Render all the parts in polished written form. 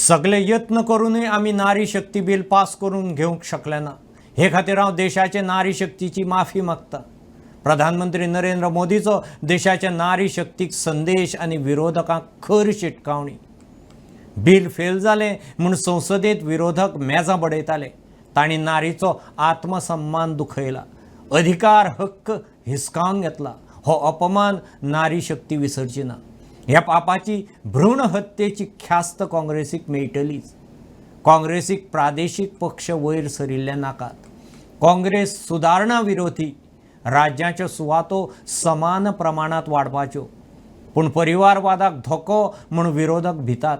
सगळे यत्न करूनय आमी नारी शक्ती बील पास करून घेवंक शकले ना. हे खातीर हांव देशाचे नारी शक्तीची माफी मागता. प्रधानमंत्री नरेंद्र मोदीचो देशाच्या नारी शक्तीक संदेश आनी विरोधकांक खर शिटकावणी. बील फेल जालें म्हूण संसदेंत विरोधक मेजां बडयताले. तांणी नारीचो आत्मसन्मान दुखयला, अधिकार हक्क हिसकावन घेतला. हो अपमान नारी शक्ती विसरची ना. ह्या पापाची भ्रूण हत्येची ख्यास्त काँग्रेसीक मेळटलीच. काँग्रेसीक प्रादेशीक पक्ष वयर सरिल्ले नाकात. काँग्रेस सुदारणा विरोधी, राज्याच्यो सुवातो समान प्रमाणांत वाडपाच्यो, पूण परिवारवादाक धोको म्हूण विरोधक भितात.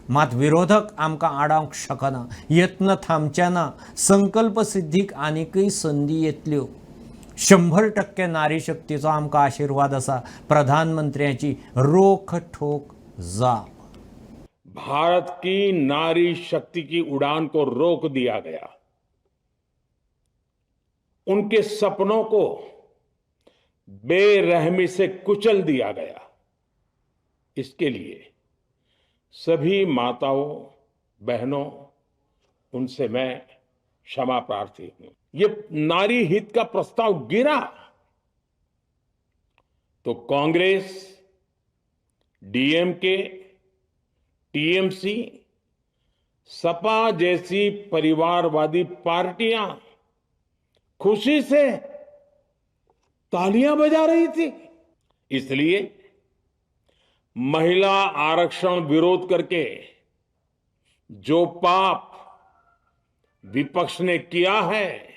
मात विरोधक आमकां आडावंक शकना. यत्न थांबचे ना. संकल्प सिद्धीक आनीकय संदी येतल्यो. 100% नारी शक्तीचो आमकां आशिर्वाद आसा. प्रधानमंत्र्याची रोख ठोक जाप. भारत की नारी शक्ति की उड़ान को रोक दिया गया, उनके सपनों को बेरहमी से कुचल दिया गया। इसके लिए सभी माताओं, बहनों, उनसे मैं क्षमा प्रार्थी हूं। ये नारी हित का प्रस्ताव गिरा तो कांग्रेस, डीएमके, टीएमसी, सपा जैसी परिवारवादी पार्टियां खुशी से तालियां बजा रही थी। इसलिए महिला आरक्षण विरोध करके जो पाप विपक्ष ने किया है,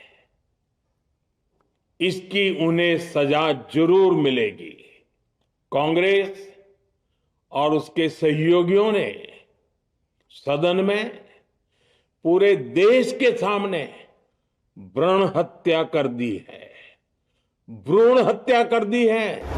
इसकी उन्हें सजा जरूर मिलेगी। कांग्रेस और उसके सहयोगियों ने सदन में पूरे देश के सामने भ्रूण हत्या कर दी है, भ्रूण हत्या कर दी है।